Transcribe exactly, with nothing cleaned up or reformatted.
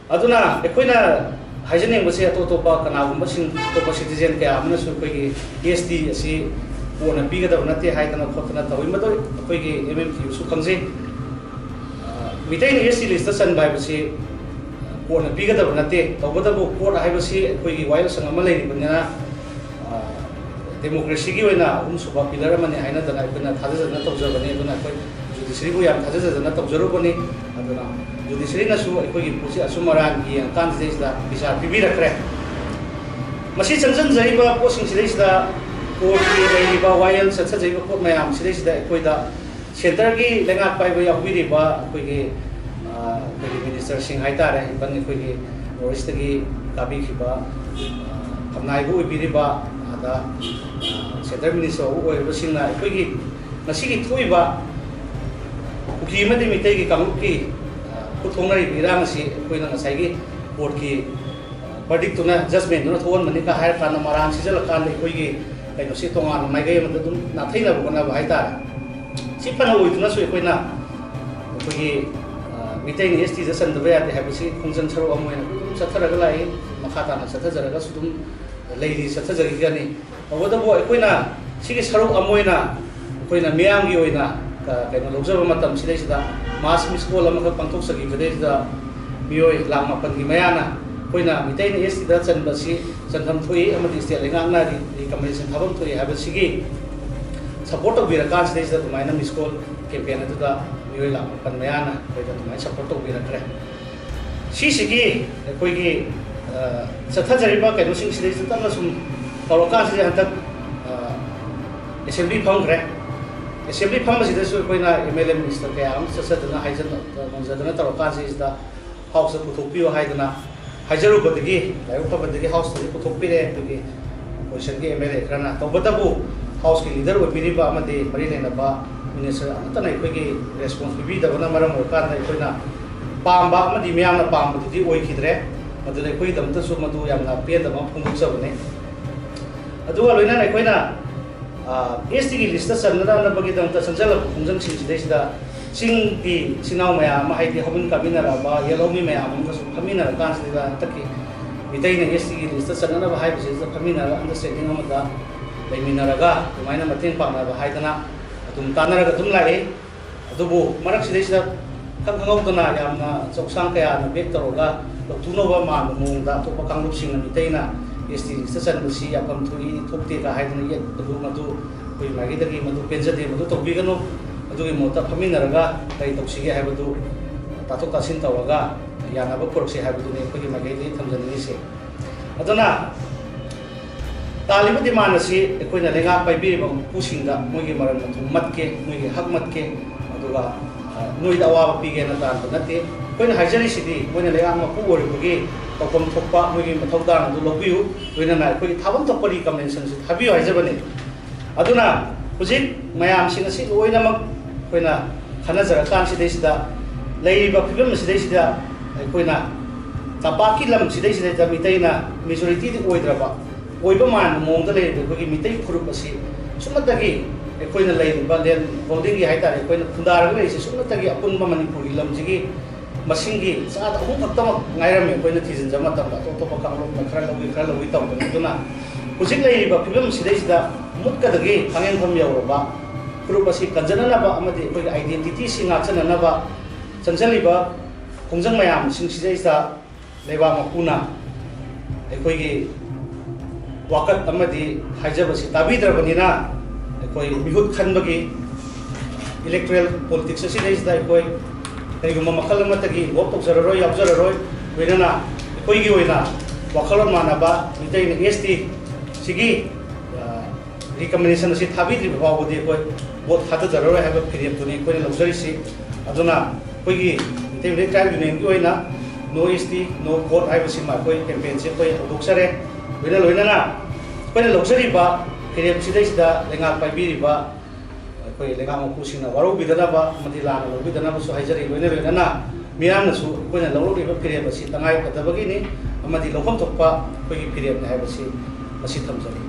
ꯑꯗꯨꯅ ꯑꯩꯈꯣꯏꯅ ꯍꯥꯏꯖꯅꯤꯡꯕꯁꯦ, ꯑꯇꯣꯞ ꯑꯇꯣꯞꯄ ꯀꯅꯥꯒꯨꯝꯕꯁꯤꯡ, ꯑꯇꯣꯞꯄ ꯁꯤꯇꯤꯖꯦꯟ ꯀꯌꯥ ꯑꯃꯅꯁꯨ ꯑꯩꯈꯣꯏꯒꯤ ꯑꯦꯁ ꯇꯤ ꯑꯁꯤ ꯀꯣꯟꯅ ꯄꯤꯒꯗꯕ ꯅꯠꯇꯦ ꯍꯥꯏꯗꯅ ꯈꯣꯠꯇꯅ ꯇꯧꯏ꯫ ꯃꯗꯨ ꯑꯩꯈꯣꯏꯒꯤ ꯑꯦꯝ ꯑꯦꯝ ꯇꯤꯁꯨ ꯈꯪꯖꯩ꯫ ꯑ, ꯃꯤꯇꯩꯅ ꯑꯦꯁ ꯇꯤ ꯂꯤꯁꯇ ꯆꯟꯕ ꯍꯥꯏꯕꯁꯤ ꯀꯣꯟꯅ ꯄꯤꯒꯗꯕ ꯅꯠꯇꯦ꯫ ꯇꯧꯕꯇꯕꯨ ꯀꯣꯔꯠ ꯍꯥꯏꯕꯁꯤ ꯑꯩꯈꯣꯏꯒꯤ ꯋꯥꯌꯦꯜꯁꯪ ꯑꯃ ꯂꯩꯔꯤꯕꯅꯤꯅ, ꯑ, ꯗꯦꯃꯣꯀ꯭ꯔꯦꯁꯤꯒꯤ ꯑꯣꯏꯅ ꯑꯍꯨꯝꯁꯨꯕ ꯄꯤꯂꯔ ꯑꯃꯅꯤ ꯍꯥꯏꯅꯗꯅ ꯑꯩꯈꯣꯏꯅ ꯊꯥꯖꯖꯗꯅ ꯇꯧꯖꯕꯅꯤ꯫ ꯑꯗꯨꯅ ꯑꯩꯈꯣꯏ ꯖꯨꯗꯤꯁꯔꯤꯕꯨ ꯌꯥꯝ ꯊꯥꯖꯖꯗꯅ ꯇꯧꯖꯔꯨꯕꯅꯤ꯫ ꯑꯗꯨꯅ ꯖꯨꯗꯤꯁꯔꯤꯅꯁꯨ ꯑꯩꯈꯣꯏꯒꯤ ꯄꯣꯠꯁꯤ ꯑꯆꯨꯝ ꯑꯔꯥꯟ ꯌꯦꯡꯉꯀꯥꯟꯁꯤꯗꯩꯁꯤꯗ ꯕꯤꯆꯥꯔ ꯄꯤꯕꯤꯔꯛꯈ꯭ꯔꯦ꯫ ꯃꯁꯤ ꯆꯪꯁꯤꯟꯖꯔꯤꯕ ꯄꯣꯠꯁꯤꯡꯁꯤꯗꯩꯁꯤꯗ ꯀꯣꯔꯠꯀꯤ ꯂꯩꯔꯤꯕ ꯋꯥꯌꯦꯜ ꯆꯠꯊꯖꯔꯤꯕ ꯄꯣꯠ ꯃꯌꯥꯝꯁꯤꯗꯩꯁꯤꯗ ꯑꯩꯈꯣꯏꯗ ꯁꯦꯟꯇꯔꯒꯤ ꯂꯩꯉꯥꯛ ꯄꯥꯏꯕ ꯌꯥꯎꯕꯤꯔꯤꯕ ꯑꯩꯈꯣꯏꯒꯤ, ꯑ, ꯑꯩꯈꯣꯏꯒꯤ ꯃꯤꯅꯤꯁꯇꯔꯁꯤꯡ ꯍꯥꯏꯇꯥꯔꯦ, even ꯑꯩꯈꯣꯏꯒꯤ ꯅꯣꯔꯠ ꯏꯁꯇꯒꯤ ꯀꯥꯕꯤꯈꯤꯕ, ꯑ, ꯈꯝꯅꯥꯏꯕ ꯑꯣꯏꯕꯤꯔꯤꯕ, ꯑꯗ, ꯑ, ꯁꯦꯟꯇꯔ ꯃꯤꯅꯤꯁꯇꯔ ꯑꯣꯏꯔꯤꯕꯁꯤꯡꯅ ꯑꯩꯈꯣꯏꯒꯤ ꯉꯁꯤꯒꯤ ꯊꯣꯛꯏꯕ ꯀꯨꯀꯤ ꯑꯃꯗꯤ ꯃꯤꯇꯩꯒꯤ ꯀꯥꯡꯂꯨꯞꯀꯤ, ꯑ, ꯈꯨꯠ ꯊꯣꯛꯅꯔꯤꯕ ꯏꯔꯥꯡ ꯑꯁꯤ ꯑꯩꯈꯣꯏꯅ ꯉꯁꯥꯏꯒꯤ ꯀꯣꯔꯠꯀꯤ, ꯑ, ꯕꯔꯗꯤꯛꯇꯨꯅ, ꯖꯁꯃꯦꯟꯗꯨꯅ ꯊꯣꯛꯍꯟꯕꯅꯤꯒ ꯍꯥꯏꯔꯀꯥꯟꯗ ꯃꯔꯥꯟ ꯁꯤꯖꯜꯂꯀꯥꯟꯗ ꯑꯩꯈꯣꯏꯒꯤ ꯀꯩꯅꯣꯁꯤ ꯇꯣꯉꯥꯟꯕ ꯃꯥꯏꯀꯩ ꯑꯃꯗ ꯑꯗꯨꯝ ꯅꯥꯊꯩꯅꯕ ꯍꯣꯠꯅꯕ ꯍꯥꯏꯇꯥꯔꯦ꯫ ꯁꯤ ꯐꯅ ꯑꯣꯏꯗꯨꯅꯁꯨ ꯑꯩꯈꯣꯏꯅ ꯑꯩꯈꯣꯏꯒꯤ, ꯑ, ꯃꯤꯇꯩꯅ ꯑꯦꯁ ꯇꯤꯗ ꯆꯟꯗꯕ ꯌꯥꯗꯦ ꯍꯥꯏꯕꯁꯤ ꯈꯣꯡꯖꯪ ꯁꯔꯨꯛ ꯑꯃ ꯑꯣꯏꯅ ꯑꯗꯨꯝ ꯆꯠꯊꯔꯒ ꯂꯥꯛꯏ꯫ ꯃꯈꯥ ꯇꯥꯅ ꯆꯠꯊꯖꯔꯒꯁꯨ ꯑꯗꯨꯝ ꯂꯩꯔꯤ, ꯆꯠꯊꯖꯈꯤꯒꯅꯤ꯫ ꯇꯧꯕꯇꯕꯨ ꯑꯩꯈꯣꯏꯅ ꯁꯤꯒꯤ ꯁꯔꯨꯛ ꯑꯃ ꯑꯣꯏꯅ ꯑꯩꯈꯣꯏꯅ ꯃꯤꯌꯥꯝꯒꯤ ꯑꯣꯏꯅ, ꯑ, ꯀꯩꯅꯣ ꯂꯧꯖꯕ ꯃꯇꯝꯁꯤꯗꯩꯁꯤꯗ, ꯃꯥꯁ ꯃꯤꯁ ꯀꯣꯜ ꯑꯃꯈꯛ ꯄꯥꯡꯊꯣꯛꯆꯈꯤꯕꯗꯩꯁꯤꯗ ꯃꯤꯑꯣꯏ ꯂꯥꯈ ꯃꯥꯄꯟꯒꯤ ꯃꯌꯥꯅ ꯑꯩꯈꯣꯏꯅ ꯃꯤꯇꯩꯅ ꯑꯦꯁ ꯇꯤꯗ ꯆꯟꯕꯁꯤ ꯆꯟꯐꯝ ꯊꯣꯛꯏ ꯑꯃꯗꯤ ꯁ꯭ꯇꯦꯠ ꯂꯩꯉꯥꯛꯅ ꯔꯤ-, ꯔꯤꯀꯃꯦꯟꯗꯦꯁꯟ ꯊꯥꯐꯝ ꯊꯣꯛꯏ ꯍꯥꯏꯕꯁꯤꯒꯤ ꯁꯄꯣꯔꯠ ꯇꯧꯕꯤꯔꯀꯥꯟꯁꯤꯗꯩꯁꯤꯗ ꯑꯗꯨꯃꯥꯏꯅ ꯃꯤꯁ ꯀꯣꯜ ꯀꯦꯝꯄꯦꯟ ꯑꯗꯨꯗ ꯃꯤꯑꯣꯏ ꯂꯥꯈ ꯃꯥꯄꯟ ꯃꯌꯥꯅ ꯑꯩꯈꯣꯏꯗ ꯑꯗꯨꯃꯥꯏꯅ ꯁꯄꯣꯔꯠ ꯇꯧꯕꯤꯔꯛꯈ꯭ꯔꯦ꯫ ꯁꯤꯁꯤꯒꯤ ꯑꯩꯈꯣꯏꯒꯤ, ꯑ, ꯆꯠꯊꯖꯔꯤꯕ ꯀꯩꯅꯣꯁꯤꯡꯁꯤꯗꯩꯁꯤꯗ ꯇꯞꯅ ꯁꯨꯝ ꯇꯧꯔꯀꯥꯟꯁꯤꯗ ꯍꯟꯗꯛ, ꯑ, ꯑꯦꯁꯦꯝꯕ꯭ꯂꯤ ꯐꯝꯈ꯭ꯔꯦ꯫ ꯑꯦꯁꯦꯝꯕ꯭ꯂꯤ ꯐꯝꯕꯁꯤꯗꯁꯨ ꯑꯩꯈꯣꯏꯅ ꯑꯦꯝ ꯑꯦꯜ ꯑꯦ ꯃꯤꯅꯤꯁꯇꯔ ꯀꯌꯥ ꯑꯃ ꯆꯠꯆꯗꯅ ꯍꯥꯏꯖꯟ-, ꯉꯝꯖꯗꯅ ꯇꯧꯔꯀꯥꯟꯁꯤꯗ ꯍꯥꯎꯁꯇ ꯄꯨꯊꯣꯛꯄꯤꯌꯨ ꯍꯥꯏꯗꯅ ꯍꯥꯏꯖꯔꯨꯕꯗꯒꯤ, ꯂꯥꯏꯕꯛ ꯐꯕꯗꯒꯤ ꯍꯥꯎꯁꯇꯒꯤ ꯄꯨꯊꯣꯛꯄꯤꯔꯦ꯫ ꯑꯗꯨꯒꯤ ꯑꯣꯄꯣꯖꯤꯁꯟꯒꯤ ꯑꯦꯝ ꯑꯦꯜ ꯑꯦ ꯈꯔꯅ꯫ ꯇꯧꯕꯇꯕꯨ ꯍꯥꯎꯁꯀꯤ ꯂꯤꯗꯔ ꯑꯣꯏꯕꯤꯔꯤꯕ ꯑꯃꯗꯤ ꯃꯔꯤ ꯂꯩꯅꯕ ꯃꯤꯅꯤꯁꯇꯔ ꯑꯃꯠꯇꯅ ꯑꯩꯈꯣꯏꯒꯤ ꯔꯦꯁꯄꯣꯟꯁ ꯄꯤꯕꯤꯗꯕꯅ ꯃꯔꯝ ꯑꯣꯏꯔꯀꯥꯟꯗ ꯑꯩꯈꯣꯏꯅ ꯄꯥꯝꯕ ꯑꯃꯗꯤ ꯃꯤꯌꯥꯝꯅ ꯄꯥꯝꯕꯗꯨꯗꯤ ꯑꯣꯏꯈꯤꯗ꯭ꯔꯦ꯫ ꯃꯗꯨꯅ ꯑꯩꯈꯣꯏꯒꯤꯗꯃꯛꯇꯁꯨ ꯃꯗꯨ ꯌꯥꯝꯅ ꯄꯦꯟꯗꯕ ꯑꯃ ꯐꯣꯡꯗꯣꯛꯆꯕꯅꯤ꯫ ꯑꯗꯨꯒ ꯂꯣꯏꯅꯅ ꯑꯩꯈꯣꯏꯅ, ꯑ, ꯑꯦꯁ ꯇꯤꯒꯤ ꯂꯤꯁꯇ ꯆꯟꯅꯅꯕꯒꯤꯗꯃꯛꯇ ꯆꯪꯁꯤꯜꯂꯛꯄ ꯈꯣꯡꯖꯪꯁꯤꯡꯁꯤꯗꯩꯁꯤꯗ ꯆꯤꯡꯒꯤ ꯏꯆꯤꯟ ꯏꯅꯥꯎ ꯃꯌꯥꯝ ꯑꯃ, ꯍꯥꯏꯗꯤ ꯍꯧꯃꯤꯟ ꯀꯥꯃꯤꯟꯅꯔꯛꯑꯕ ꯌꯦꯜꯍꯧꯃꯤ ꯃꯌꯥꯝ ꯑꯃꯒꯁꯨ ꯐꯝꯃꯤꯟꯅꯔꯀꯥꯟꯁꯤꯗ ꯍꯟꯗꯛꯀꯤ ꯃꯤꯇꯩꯅ ꯑꯦꯁ ꯇꯤꯒꯤ ꯂꯤꯁꯇ ꯆꯟꯅꯅꯕ ꯍꯥꯏꯕꯁꯤꯗ ꯐꯝꯃꯤꯟꯅꯔꯒ ꯑꯟꯗꯔꯁꯇꯦꯟꯗꯤꯡ ꯑꯃꯗ ꯂꯩꯃꯤꯟꯅꯔꯒ ꯑꯗꯨꯃꯥꯏꯅ ꯃꯇꯦꯡ ꯄꯥꯡꯅꯕ ꯍꯥꯏꯗꯅ ꯑꯗꯨꯝ ꯇꯥꯟꯅꯔꯒ ꯑꯗꯨꯝ ꯂꯥꯛꯏ꯫ ꯑꯗꯨꯕꯨ ꯃꯔꯛꯁꯤꯗꯩꯁꯤꯗ ꯈꯪ ꯈꯪꯍꯧꯗꯅ ꯌꯥꯝꯅ ꯆꯧꯁꯥꯡ ꯀꯌꯥꯅ ꯕꯦꯛ ꯇꯧꯔꯒ ꯂꯧꯊꯣꯛꯅꯕ ꯃꯥꯟꯕ ꯃꯑꯣꯡꯗ ꯑꯇꯣꯞꯄ ꯀꯥꯡꯂꯨꯞꯁꯤꯡꯅ ꯃꯤꯇꯩꯅ ꯑꯦꯁ ꯇꯤ ꯂꯤꯁꯇ ꯆꯟꯕꯁꯤ ꯌꯥꯐꯝ ꯊꯣꯛꯏ ꯊꯣꯛꯇꯦꯒ ꯍꯥꯏꯗꯅ ꯌꯦꯠꯄꯗꯨ, ꯃꯗꯨ ꯑꯩꯈꯣꯏ ꯃꯥꯏꯀꯩꯗꯒꯤ ꯃꯗꯨ ꯄꯦꯟꯖꯗꯦ, ꯃꯗꯨ ꯇꯧꯕꯤꯒꯅꯨ꯫ ꯑꯗꯨꯒꯤ ꯃꯍꯨꯠꯇ ꯐꯝꯃꯤꯟꯅꯔꯒ ꯀꯔꯤ ꯇꯧꯁꯤꯒꯦ ꯍꯥꯏꯕꯗꯨ ꯇꯥꯊꯣꯛ ꯇꯥꯁꯤꯟ ꯇꯧꯔꯒ ꯌꯥꯅꯕ ꯄꯨꯔꯛꯁꯤ ꯍꯥꯏꯕꯗꯨꯅꯤ ꯑꯩꯈꯣꯏꯒꯤ ꯃꯥꯏꯀꯩꯗꯒꯤ ꯊꯝꯖꯅꯤꯡꯉꯤꯁꯦ꯫ ꯑꯗꯨꯅ ꯇꯥꯜꯂꯤꯕ ꯗꯤꯃꯥꯟ ꯑꯁꯤ ꯑꯩꯈꯣꯏꯅ ꯂꯩꯉꯥꯛ ꯄꯥꯏꯕꯤꯔꯤꯕ ꯃꯄꯨꯁꯤꯡꯗ ꯃꯣꯏꯒꯤ ꯃꯔꯟ ꯃꯊꯨꯝ ꯃꯠꯀꯦ, ꯃꯣꯏꯒꯤ ꯍꯛ ꯃꯠꯀꯦ, ꯑꯗꯨꯒ, ꯑ, ꯅꯣꯏꯗ ꯑꯋꯥꯕ ꯄꯤꯒꯦꯅ ꯇꯥꯟꯕ ꯅꯠꯇꯦ꯫ ꯑꯩꯈꯣꯏꯅ ꯍꯥꯏꯖꯔꯤꯁꯤꯗꯤ ꯃꯣꯏꯅ ꯂꯩꯉꯥꯛ ꯃꯄꯨ ꯑꯣꯏꯔꯨꯕꯒꯤ ꯇꯧꯐꯝ ꯊꯣꯛꯄ ꯃꯣꯏꯒꯤ ꯃꯊꯧꯗꯥꯡ ꯑꯗꯨ ꯂꯧꯕꯤꯌꯨ, ꯂꯣꯏꯅꯅ ꯑꯩꯈꯣꯏꯒꯤ ꯊꯥꯐꯝ ꯊꯣꯛꯄ ꯔꯤꯀꯃꯦꯟꯗꯦꯁꯟꯁꯤ ꯊꯥꯕꯤꯌꯨ ꯍꯥꯏꯖꯕꯅꯤ꯫ ꯑꯗꯨꯅ ꯍꯧꯖꯤꯛ ꯃꯌꯥꯝꯁꯤꯡ ꯑꯁꯤ ꯂꯣꯏꯅꯃꯛ ꯑꯩꯈꯣꯏꯅ ꯈꯟꯅꯖꯔꯀꯥꯟꯁꯤꯗꯩꯁꯤꯗ ꯂꯩꯔꯤꯕ ꯐꯤꯕꯝ ꯑꯁꯤꯗꯩꯁꯤꯗ ꯑꯩꯈꯣꯏꯅ ꯇꯝꯄꯥꯛꯀꯤ ꯂꯝꯁꯤꯗꯩꯁꯤꯗꯩꯗ ꯃꯤꯇꯩꯅ ꯃꯦꯖꯣꯔꯤꯇꯤꯗꯤ ꯑꯣꯏꯗ꯭ꯔꯕ, ꯑꯣꯏꯕ ꯃꯥꯟꯕ ꯃꯑꯣꯡꯗ ꯂꯩꯔꯤꯕ ꯑꯩꯈꯣꯏꯒꯤ ꯃꯤꯇꯩ ꯐꯨꯔꯨꯞ ꯑꯁꯤ ꯁꯨꯞꯅꯇꯒꯤ ꯑꯩꯈꯣꯏꯅ ꯂꯩꯔꯤꯕ ꯂꯦꯟ ꯍꯣꯜꯗꯤꯡꯒꯤ ꯍꯥꯏꯇꯥꯔꯦ, ꯑꯩꯈꯣꯏꯅ ꯈꯨꯟꯗꯥꯔꯒ ꯂꯩꯔꯤꯁꯦ ꯁꯨꯞꯅꯇꯒꯤ ꯑꯄꯨꯟꯕ ꯃꯅꯤꯄꯨꯔꯒꯤ ꯂꯝꯁꯤꯒꯤ ꯃꯁꯤꯡꯒꯤ ꯆꯥꯗ ꯑꯍꯨꯝ ꯈꯛꯇꯃꯛ ꯉꯥꯏꯔꯝꯃꯤ ꯑꯩꯈꯣꯏꯅ ꯊꯤꯖꯤꯟꯖꯕ ꯃꯇꯝꯗ꯫ ꯑꯇꯣꯞ ꯑꯇꯣꯞꯄ ꯀꯥꯡꯂꯨꯞꯅ ꯈꯔ ꯂꯧꯏ, ꯈꯔ ꯂꯧꯏ ꯇꯧꯗꯅ꯫ ꯑꯗꯨꯅ ꯍꯧꯖꯤꯛ ꯂꯩꯔꯤꯕ ꯐꯤꯕꯝꯁꯤꯗꯩꯁꯤꯗ ꯃꯨꯠꯀꯗꯒꯤ ꯈꯥꯡꯉꯦꯟꯐꯝ ꯌꯧꯔꯕ ꯐꯨꯔꯨꯞ ꯑꯁꯤ ꯀꯟꯖꯅꯅꯕ ꯑꯃꯗꯤ ꯑꯩꯈꯣꯏꯒꯤ ꯑꯥꯏꯗꯦꯟꯇꯤꯇꯤꯁꯤ ꯉꯥꯛꯁꯦꯟꯅꯅꯕ ꯆꯪꯁꯤꯜꯂꯤꯕ ꯈꯣꯡꯖꯪ ꯃꯌꯥꯝꯁꯤꯡꯁꯤꯗꯩꯁꯤꯗ ꯂꯩꯕꯥꯛ ꯃꯄꯨꯅ ꯑꯩꯈꯣꯏꯒꯤ ꯋꯥꯀꯠ ꯑꯃꯗꯤ ꯍꯥꯏꯖꯕꯁꯤ ꯇꯥꯕꯤꯗ꯭ꯔꯕꯅꯤꯅ, ꯑꯩꯈꯣꯏ ꯃꯤꯍꯨꯠ ꯈꯟꯕꯒꯤ ꯏꯂꯦꯛꯇꯣꯔꯦꯜ ꯄꯣꯂꯤꯇꯤꯛꯁ ꯑꯁꯤꯗꯩꯁꯤꯗ ꯑꯩꯈꯣꯏ ꯀꯔꯤꯒꯨꯝꯕ ꯃꯈꯜ ꯑꯃꯠꯇꯒꯤ ꯏꯟꯚꯣꯜꯕ ꯇꯧꯖꯔꯔꯣꯏ, ꯌꯥꯎꯖꯔꯔꯣꯏ꯫ ꯂꯣꯏꯅꯅ ꯑꯩꯈꯣꯏꯒꯤ ꯑꯣꯏꯅ ꯋꯥꯈꯜꯂꯣꯟ ꯃꯥꯟꯅꯕ ꯃꯤꯇꯩꯅ ꯑꯦꯁ ꯇꯤ ꯁꯤꯒꯤ, ꯑ, ꯔꯤꯀꯃꯦꯟꯗꯦꯁꯟ ꯑꯁꯤ ꯊꯥꯕꯤꯗ꯭ꯔꯤꯕ ꯐꯥꯎꯕꯗꯤ ꯑꯩꯈꯣꯏ ꯚꯣꯠ ꯊꯥꯗꯖꯔꯔꯣꯏ ꯍꯥꯏꯕ ꯐꯤꯔꯦꯞꯇꯨꯅꯤ ꯑꯩꯈꯣꯏꯅ ꯂꯧꯖꯔꯤꯁꯤ꯫ ꯑꯗꯨꯅ ꯑꯩꯈꯣꯏꯒꯤ ꯃꯤꯇꯩ ꯃꯌꯦꯛ ꯇ꯭ꯔꯥꯏꯕ ꯌꯨꯅꯤꯌꯟꯒꯤ ꯑꯣꯏꯅ "No S T, no vote" ꯍꯥꯏꯕꯁꯤꯃ ꯑꯩꯈꯣꯏ ꯀꯦꯝꯄꯦꯟꯁꯦ ꯑꯩꯈꯣꯏ ꯍꯧꯗꯣꯛꯆꯔꯦ꯫ ꯂꯣꯏꯅ ꯂꯣꯏꯅꯅ ꯑꯩꯈꯣꯏꯅ ꯂꯧꯖꯔꯤꯕ ꯐꯤꯔꯦꯞꯁꯤꯗꯩꯁꯤꯗ ꯂꯩꯉꯥꯛ ꯄꯥꯏꯕꯤꯔꯤꯕ ꯑꯩꯈꯣꯏ ꯂꯩꯉꯥꯛ ꯃꯄꯨꯁꯤꯡꯅ ꯋꯥꯔꯧꯕꯤꯗꯅꯕ ꯑꯃꯗꯤ ꯂꯥꯟꯅ ꯂꯧꯕꯤꯗꯅꯕꯁꯨ ꯍꯥꯏꯖꯔꯤ꯫ ꯂꯣꯏꯅ ꯂꯣꯏꯅꯅ ꯃꯤꯌꯥꯝꯅꯁꯨ ꯑꯩꯈꯣꯏꯅ ꯂꯧꯔꯛꯂꯤꯕ ꯐꯤꯔꯦꯞ ꯑꯁꯤ ꯇꯉꯥꯏ ꯐꯗꯕꯒꯤꯅꯤ ꯑꯃꯗꯤ ꯂꯧꯐꯝ ꯊꯣꯛꯄ ꯑꯩꯈꯣꯏꯒꯤ ꯐꯤꯔꯦꯞꯅꯤ ꯍꯥꯏꯕꯁꯤ ꯃꯁꯤ ꯊꯝꯖꯔꯤ꯫